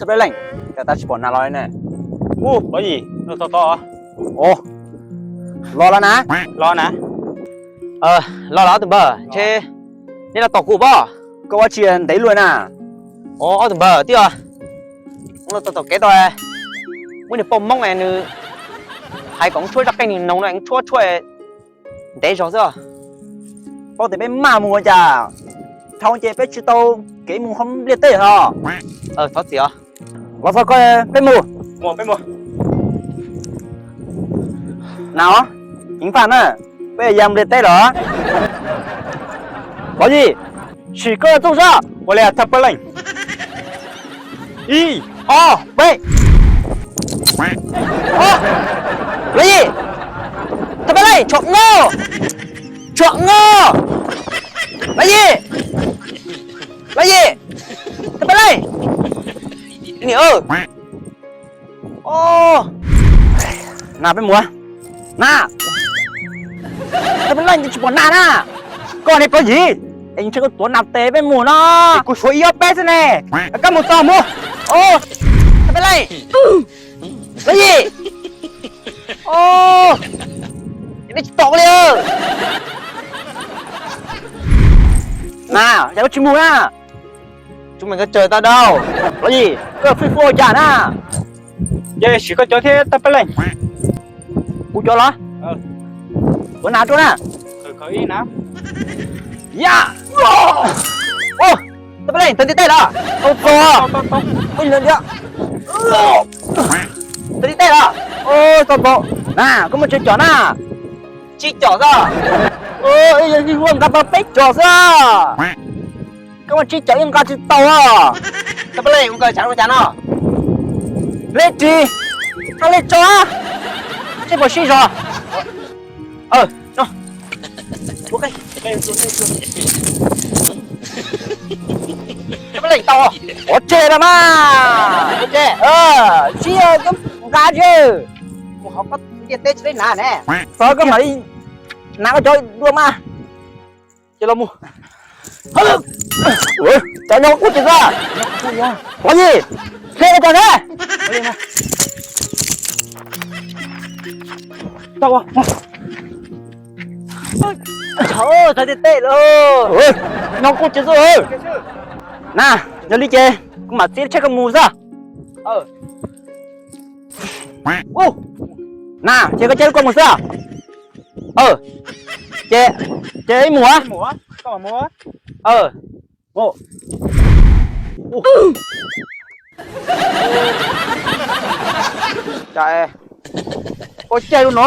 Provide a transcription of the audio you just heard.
Peb leej, cas tab tsis pom nas los li ne? Ub, Pov Yim, los tos tos. Ov, los los na. Los na. Los los ob tug npawg, ntshe nej los tos kuv pob. Koj ua tsi ntev luaj na? Ov, ob tug npawg, twb yog los tos tom kev tau, muaj niag poj Hmoob nws hais kom tshuab zaj qeej niag noog no, tshuab tshuab ntev zog xwb. Paub tias peb maj mus ua cas, dhau ces peb tsis tau kev mus hauv npliaj teb os. Thov txim os. Los txog koj, peb mus. Nas, ceev faj na, peb ya npliaj teb lawm. Pov Yim, sim koj txuj sab. Ua li thaj peb leej. Ib, ob, peb. Pov Yim, thaj peb leej, tsom ngo, tsom ngo. Pov Yim, Pov Yim, thaj peb leej. Niam, na peb mus. Na, thaj peb leej, tsis pom nas na. Koj niag Pov Yim, es ntshe koj tuav nas tes peb mus no. Kuv suav ib ob peb xwb ne. Koj mus txog mus. Thaj peb leej, Pov Yim. Nej tsis tom li. Na, cas koj tsis mus na? Tsis mus koj caw tau dau. Pov Yim, koj fij fua cas na? Ces sim koj cov thiab thaj peb leej. Kuv cov los? Ua nas rau na. Ya. Thaj peb leej, tawm ntiaj teb los? Tau txog. Tawm ntiaj teb los? Tau txog. Na, koj muaj tsawg cov na? Tsib cov xwb. Ib yam li nqa tau peb cov xwb. Koj muaj tsib cov yeej nqa tsis tau. Thaj peb leej, ua koj tsam ua cas no? Leb ris, koj leb tso, seb puas sib zog. Thaj peb leej tau. Ua tseg los mas. Ua tseg. Sib nqa tsis. Mus hauv ntiaj teb tsis leb nas ne. Txog koj mam li hnav koj cov dua mas. Ces los mus. Cov nyob kuj tsis txog. Pov Yim, hle koj cov ne. Txog ntiaj teb lawm. Nyob kuj tsis txog. Na, yog li ces kuv mam txib tsheb koj mus xwb. Na, ces koj caij lub koj mus xwb. Ces, ces ib mus. Ua caij lub no.